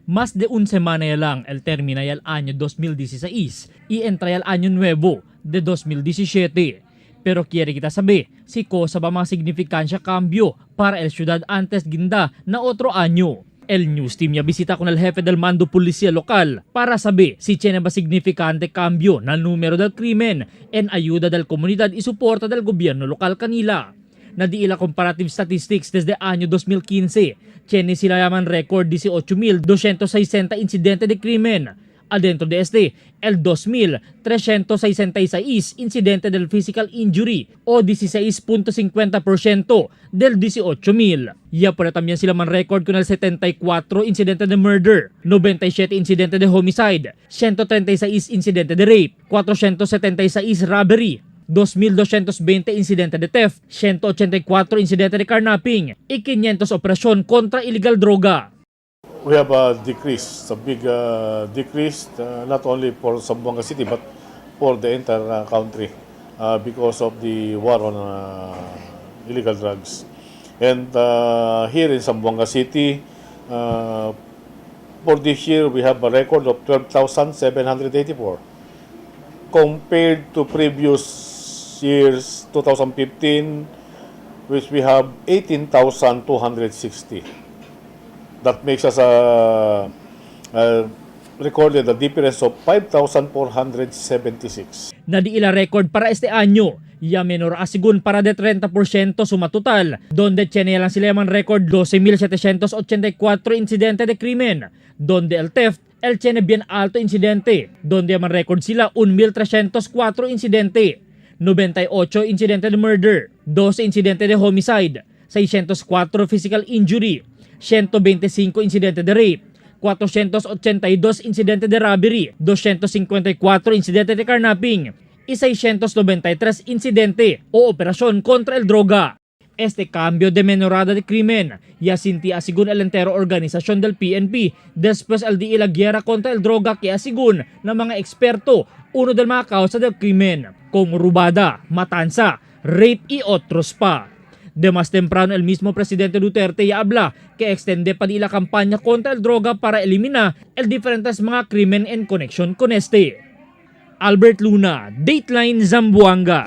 Más de un semana ya lang el termina ya el año 2016 y entra ya el año nuevo de 2017. Pero quiere kita sabi si cosa ba mga signifikansya cambio para el ciudad antes ginda na otro año. El News Team ya bisita con el jefe del mando policía local para sabi si tiene ba significante cambio na número del krimen en ayuda del comunidad y suporta del gobyerno local kanila na di ila comparative statistics desde año 2015. Tiene sila yaman record 18,260 insidente de krimen. Adentro de este, el 2,366 insidente del physical injury o 16.50% del 18,000. Ya por también sila man record con el 74 insidente de murder, 97 insidente de homicide, 136 insidente de rape, 476 robbery, 2,220 insidente de theft, 184 insidente de carnapping, y 500 operasyon kontra illegal droga. We have a decrease, a big decrease, not only for Zamboanga City but for the entire country because of the war on illegal drugs. And here in Zamboanga City, for this year we have a record of 12,784 compared to previous years, 2015, which we have 18,260. That makes us recorded a difference of 5,476. Na di ila record para este año. Ya menor asigun para de 30% suma total, donde tiene lang sila man record 12,784 insidente de krimen, donde el theft el tiene bien alto insidente, donde man record sila 1,304 insidente, 98 insidente de murder, 12 insidente de homicide, 604 physical injury, 125 insidente de rape, 482 insidente de robbery, 254 insidente de carnapping, y 693 insidente o operasyon kontra el droga. Este cambio de menorada de krimen ya sinti asigun el entero organización del PNP después al di ila guerra contra el droga que asigun ng mga eksperto uno del mga causa del krimen como rubada, matanza, rape y otros pa. De más temprano el mismo presidente Duterte ya habla que extende pa di la campaña contra el droga para eliminar el diferentes mga krimen en conexión con este. Albert Luna, Dateline Zamboanga.